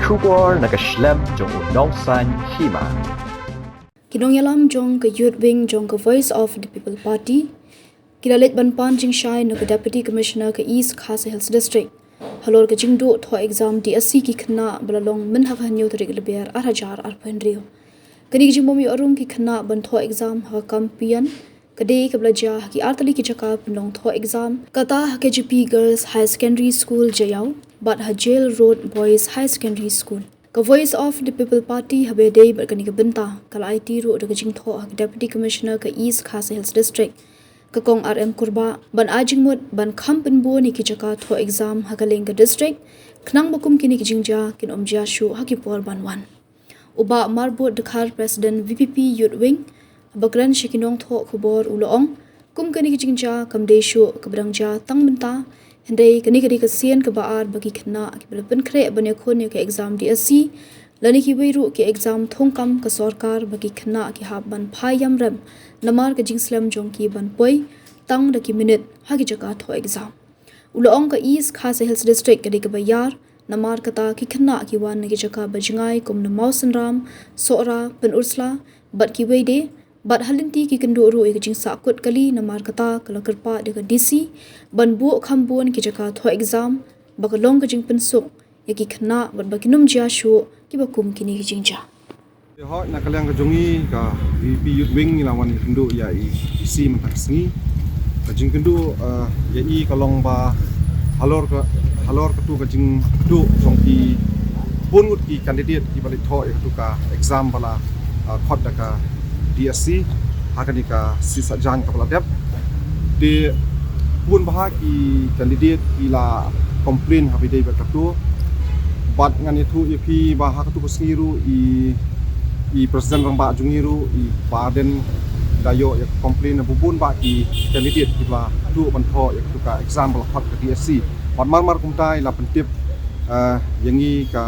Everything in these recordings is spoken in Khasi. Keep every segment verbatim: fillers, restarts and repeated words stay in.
Khubor na ka shlem jong u Nongsaiñ Hima. Ki nongïalam jong ka Youth Wing jong ka Voice of the People Party ki la leit ban pan jingshai na ka Deputy Commissioner ka East Khasi Hills District halor ka jingduh thoh exam D S C ki khynnah ba la long mynha ka hynñiew tarik Lber ar hajar arphew hynriew. Kane ka jingbym ïoh rung ki khynnah ban thoh exam ha ka kam pian ka dei kaba la jia ha ki artylli ki jaka pynlong thoh exam, kata ha K J P Girls Higher Secondary School Jaïaw bad ha Jail Road Boys Higher Secondary School. Ka Voice of the People Party haba ïadei bad kane ka bynta ka la aiti ruh da ka jingthoh ha ka Deputy Commissioner ka East Khasi Hills District, ka Kong R M Kurbah, ban ai jingmut ban kham pynbun ïa ki jaka thoh exam ha kylleng ka district, khnang ba kum kine ki jingjia kin ym jia shuh ha ki por ban wan. U Bah Marbud Dkhar, President V P P Youth Wing, haba kren sha ki nongthoh khubor u la ong, kum kane ka jingjia kam dei shuh kaba dang jia tang mynta, hynrei kane ka dei ka sien kaba ar ba ki khynnah kiba la pynkhreh ban ïakhun ïa ka exam D S C lane kiwei ruh ki exam thungkam ka sorkar ba ki khynnah ki hap ban phai ïam rem namar ka jingslem jong ki ban poi tang da ki minit ha ki jaka thoh exam. U la ong ka East Khasi Hills District ka dei kaba ïar, namar kata ki khynnah ki wan na ki jaka ba jngai kum na Mawsynram, Sohra, Pynursla bad kiwei de, bad ha lynti ki kynduh ruh ïa ka jingsahkut kali, namar kata ka la kyrpad ïa ka D C ban buh kham bun ki jaka thoh exam ba ka long ka jingpynsuk ïa ki khynnah bad ba kin ym jia shuh kiba kum kine ki jingjia. Hooid, na ka liang ka jong ngi ka V P Youth Wing ngi la wan ïakynduh ïa i D C mynta ka sngi. Ka jingkynduh, eh, ïa i ka long ba halor ka, halor katu ka jingduh jong ki bun ngut ki candidate kiba leit thoh ïa katu ka exam ba la, eh, khot da ka D S C ha kane ka sngi Saitjaiñ kaba la dep. Te bun bha ki candidate ki la complain haba ïadei bad katu. Bad ngan ïathuh ïa phi ba ha katu ka sngi ruh i, i President Rangbah jong ngi ruh, i Bah Ardent, da ïoh ïa ka complain na bun bha ki candidate kiba duh ban thoh ïa katu ka exam ba la khot ka D S C. Bad mar mar kumta i la pyntip, eh, ïa ngi ka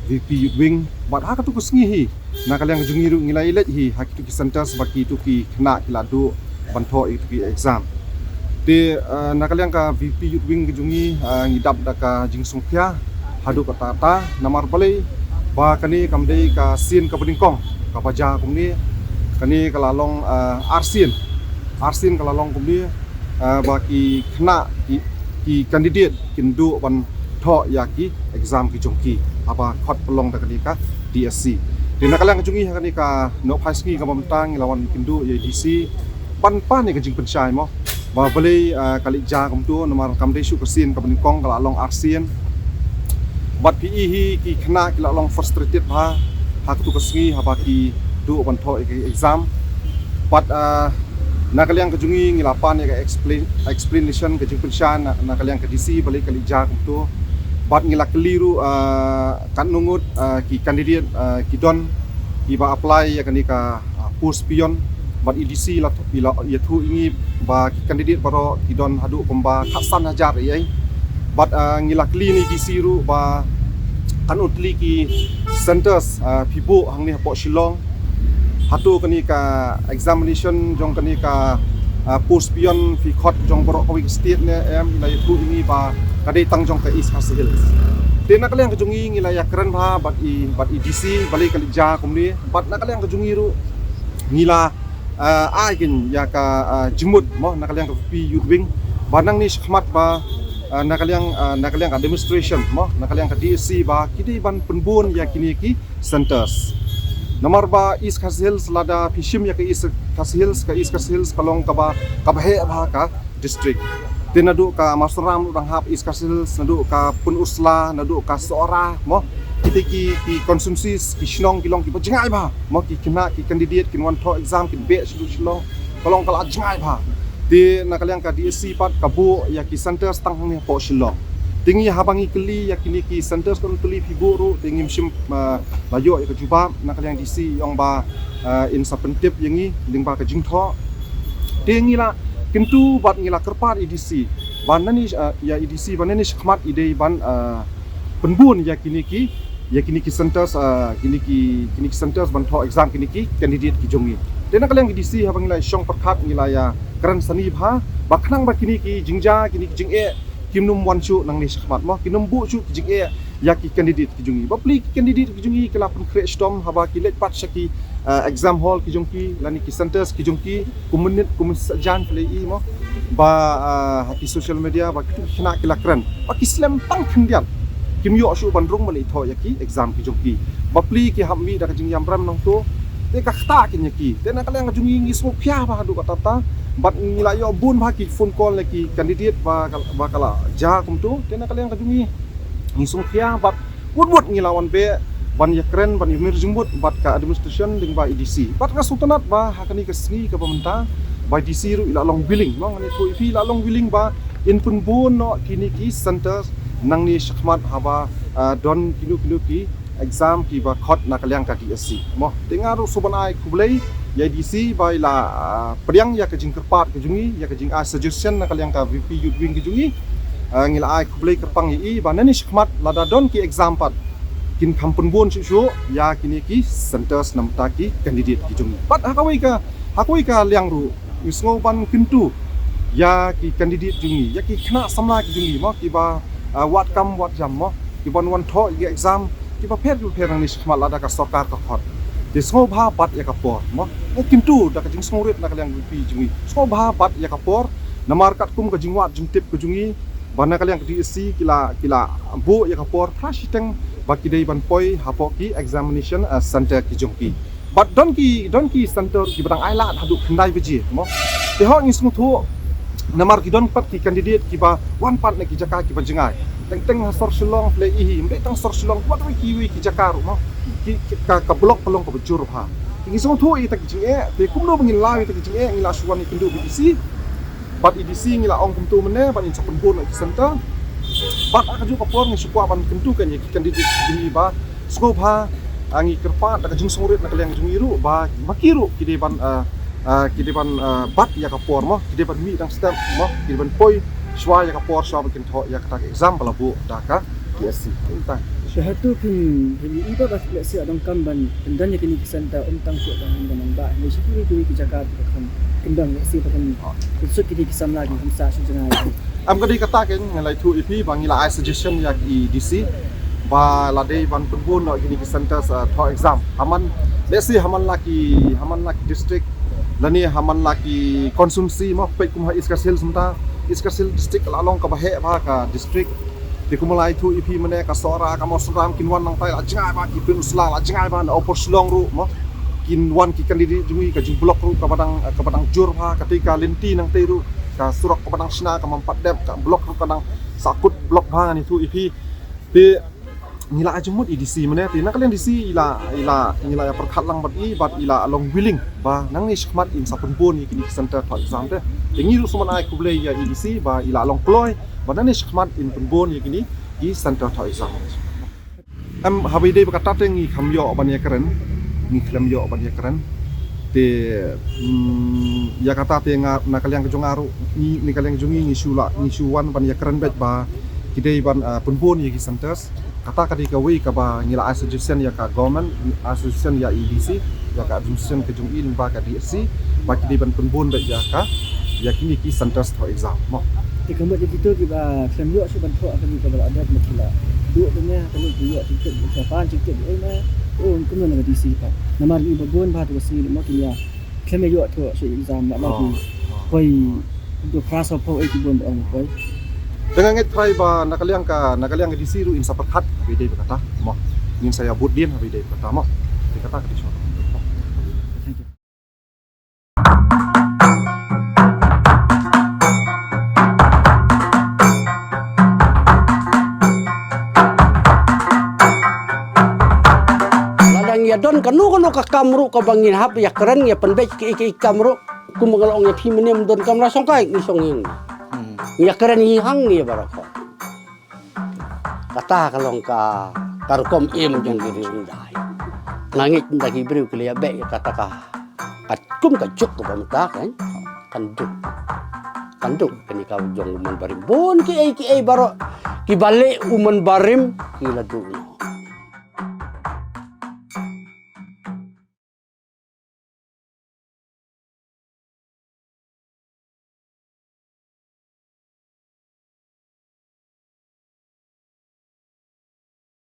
V P Youth Wing. Bad ha katu ka sngi hi, na ka liang ka jong ngi ruh ngi la ïaleit hi ha kitu ki centres ba kitu ki khynnah ki la duh ban thoh ïa kitu ki exam. Te, eh, na ka liang ka V P Youth Wing ka jong ngi, eh, ngi dap da ka jingsngewkhia haduh katta katta, namar balei ba kane kam dei ka sien kaba nyngkong kaba jia kumne. Kane ka la long, eh, arsien, arsien ka la long kumne, eh, ba ki khynnah ki, ki candidate kin duh ban thoh ïa ki exam ki jong ki haba khot pynlong da kane ka D S C. Te na ka liang ka jong ngi ha kane ka nohphai sngi kaba mynta ngi la wan ïakynduh ïa i D C ban pan ïa ka jingpynshai mo ba balei, ah, ka leit jia kumtu, namar kam dei shuh ka sien kaba nyngkong, ka la long arsien. Bad phi i hi ki khynnah ki la long frustrated bha ha katu ka sngi haba ki duh ban thoh ïa ka exam. Bad, ah, na ka liang ka jong ngi ngi la pan ïa ka explain, explanation, ka jingpynshai na, na ka liang ka D C balei ka leit jia kumtu. Bad ngi la kylli ruh, ah, katno ngut, ah, ki candidate, ah, ki don kiba apply ïa kane ka, ah, post peon. Bad i D C i la, i la ïathuh ïa ngi ba ki candidate baroh ki don haduh kumba khatsan hajar ïa. Bad, ah, ngi la kylli na i D C ruh ba katno tylli ki centres, ah, phi buh hangne hapoh Shillong. Hato kane ka examination jong kane ka, ah, post peon phi khot jong baroh kawei ka state ne em, i la ïathuh ïa ngi ba ka dei tang jong ka East Khasi Hills. Te na ka liang ka jong ngi ngi la ïakren bha bad i, bad i D C balei ka leit jia kumne, bad na ka liang ka jong ngi ruh ngi la, ah, ai keiñ ïa ka, ah, jingmut mo na ka liang ka V P Youth Wing ba nangne shakhmat ba, ah, na ka liang, ah, na ka liang ka administration mo, na ka liang ka D S C ba ki dei ban pynbun ïa kine ki centres. Namar ba East Khasi Hills, lada phi shim ïa ka East Khasi Hills, ka East Khasi Hills ka long kaba, kaba heh bha ka district. Te naduh ka Mawsynram ruh dang hap East Khasi Hills, naduh ka Pynursla, naduh ka Sohra mo. Kita ki, ki constituencies, ki shnong ki long kiba jngai bha mo, ki khynnah, ki candidate kin wan thoh exam, kin beh shaduh Shillong. Ka long ka la jngai bha. Te na ka liang ka D S C pat ka buh ïa ki centres tang hangne hapoh Shillong. Te ngi haba ngi kylli ïa kine ki centres katno tylli phi buh ruh, te ngim shym, ah, la ïoh ïa ka jubab. Na ka liang D C i ong ba, ah, in sa pyntip ïa ngi lyngba ka jingthoh. Te ngi la kyntu bad ngi la kyrpad ïa i D C ba nangne, ah, ïa i D C ba nangne shakhmat i dei ban, ah, pynbun ïa kine ki, ïa kine ki centres, ah, kine ki, kine ki centres ban thoh exam kine ki candidate ki jong ngi. Te na ka liang ka D C haba ngi la shong pyrkhat ngi la ïakren sani bha ba khnang ba kine ki jingjia, kine ki jingeh kim nym wan shuh nangne shakhmat mo, kim nym buh shuh ki jingeh ïa ki candidate ki jong ngi. Bapli ki candidate ki jong ngi ki la pynkhreh shitom haba ki leit pat sha ki, ah, exam hall ki jong ki, lane ki centres ki jong ki, kumne kumne sa jan phi la ïohi mo. Ba, ah, ha ki social media ba ki khynnah ki la kren. Ba ki slem tang khyndiat. Kim ïoh shuh ban rung ban leit thoh ïa ki exam ki jong ki. Bapli ki hap mih da ka jingïam rem nangto. Te ka ktah kin ïa ki. Te na ka liang ka jong ngi ngi sngewkhia bha haduh katta katta. Bad ngi la ïoh bun bha ki phone call na ki candidate ba ka, ba ka la jia kumto. Te na ka liang ka jong ngi ngi sngewkhia bad wut wut ngi la wan beh ban ïakren ban ïamir jingmut bad ka administration lyngba E D C. Bad nga sngewtynnat ba ha kane ka sngi kaba mynta ba E D C ruh i la long willing, mo, ngan ïathuh ïa phi, i la long willing ba in pynbun noh kine ki centres nangne shakhmat haba, ah, don kino kino ki exam kiba khot na ka liang ka D S C. Mo, te nga ruh sngewbha ban ai khublei ïa E D C ba i la, ah, pdiang ïa ka jingkyrpad ka jong ngi, ïa ka jingai suggestion na ka liang ka V P Youth Wing ka jong ngi. Ah, ngi la ai khublei kyrpang ïa i ba nangne shakhmat lada don ki exam pat kin kham pynbun shuh shuh ïa kine ki centres na bynta ki candidate ki jong ngi. Bad ha kawei ka, ha kawei ka liang ruh ngi sngew ban kyntu ïa ki candidate jong ngi, ïa ki khynnah samla ki jong ngi mo, kiba, ah, wad kam wad jam mo, kiban wan thoh ïa ki exam kiba pher kiba pher nangne shakhmat lada ka sorkar ka khot. Te sngewbha bat ïa ka por mo. Ngi kyntu da ka jingsngewrit na ka liang V P jong ngi. Sngewbha bat ïa ka por namar katkum ka jingwad jingtip ka jong ngi ba na ka liang ka D S C ki la, ki la buh ïa ka por phra shiteng ba ki dei ban poi hapoh ki examination, ah, centre ki jong ki. Bad don ki, don ki centre kiba dang ai lad haduh khyndai baje mo. Te hooid ngi sngewthuh namar ki don pat ki candidate kiba wan pat na ki jaka kiba jngai. Teng teng ha sor Shillong phi la ïohi, ym dei tang sor Shillong, wat wei kiwei ki jaka ruh mo. Ki, ki, ka, ka block ka long kaba jur bha. Te ngi sngewthuh ïa kita ki jingeh, te kumno ba ngin law ïa kita ki jingeh, ngi la shu wan ïakynduh bad E D C. Bad E D C ngi la ong kumto mynne ban in sa pynbun ïa ki centre. Bad ha kajuh ka por ngi shu kwah ban kyntu kein ïa ki candidate ki jong ngi ba sngewbha, ah, ngi kyrpad da ka jingsngewrit na ka liang jong ngi ruh ba ma ki ruh ki dei ban, ah, ah, ki dei ban, ah, bat ïa ka por mo, ki dei ban mih dang step mo, ki dei ban poi shuwa ïa ka por shuwa ba kin thoh ïa kata ka exam ba la buh da ka D S C. Tang. Te hato phin, phin ïohi ba, ba lehse donkam ban pyndon ïa kine ki centre ym tang shuh ba ha Nongbah, hynrei sha kiwei kiwei ki jaka ba kan pyndon, lehse ba kan pynsuk kine ki samla ki kham sah sha jngai. Em, ka dei kata kein, nga la ïathuh ïa phi ba ngi la ai suggestion ïa i D C ba la dei ban pynbun noh kine ki centres, ah, thoh exam. Ha man, lehse ha man la ki, ha man la ki district lane ha man la ki constituency mo, peit kum ha East Khasi Hills mynta. East Khasi Hills district la long kaba heh bha ka district. Te kumba la ïathuh ïa phi mynne ka Sohra, ka Mawsynram kin wan nangtai la jngai bha, ki Pynursla la jngai bha, na Upper Shillong ruh mo. Kin wan ki candidate jong ngi, ka jingblock ruh kaba dang, kaba dang jur bha, katei ka lynti nangtei ruh, ka surok kaba dang shna ka ym pat dep, ka block ruh ka dang sahkut block bha, ngan ïathuh ïa phi. Te ngi la ai jingmut i D C mynne, te na ka liang D C i la, i la, ngi la ïa pyrkhat lang bad i, bad i la long willing ba nangne shakhmat in sa pynbun ïa kine ki centre thoh exam te. Te ngi ruh sngewbha ai khublei ïa i D C ba i la long kloi ba nangne shakhmat in pynbun ïa kine ki centre thoh exam. Em, haba ïadei bad kata te ngi khlem ïoh ban ïakren, ngi khlem ïoh ban ïakren. Te, mm, ïa kata te nga, na ka liang ka jong nga ruh, ngi, na ka liang jong ngi ngi shu la, ngi shu wan ban ïakren beit ba ki dei ban, ah, pynbun ïa ki centres. Kata ka dei kawei kaba ngi la ai suggestion ïa ka government, ai suggestion ïa i D C, ïa ka administration ka jong i lyngba ka D S C, ba ki dei ban pynbun beit ïa ka, ïa kine ki centres thoh exam mo. Te ka mut ïa kito kiba khlem ïoh shuh ban thoh ha kane kaba la dep, ma ki la duh beit ne ha kane, ki ïoh jingtip, ki pan jingtip ei ne. O, kumno na ka D C pat? Namar ngi ba bun bha to ka sngi mo, ki ïa khlem ïoh thoh shuh exam, la, la ki poi. Duh phra saw phew ei ki bun ba ong poi. Te nga ngeit trai ba na ka liang ka, na ka liang ka D C ruh in sa pyrkhat haba ïadei bad kata mo. Ngin sa ïa bud dien haba ïadei bad kata mo. Te kata ka dei shuwa. Thank you. Lada ngi ïa don kano kano ka kam ruh kaba ngin hap ïa kren, ïa pynbeit kiei kiei ki kam ruh, kumba nga la ong ïa phi mynne, ym don kam la shong kai, ngi shong ïing. Hmm. Ngi ïa kren hi hangne baroh. Kata ka long ka, ka rukom im jong ki riewhyndai. Nga ngeit ynda ki briew ki la ïa beh ïa kata ka, katkum ka juk kaba mynta kan, kan duk. Kan duk kane ka jong u Mon Barim. Bun kiei kiei baroh kiba leh u Mon Barim ki la duh noh.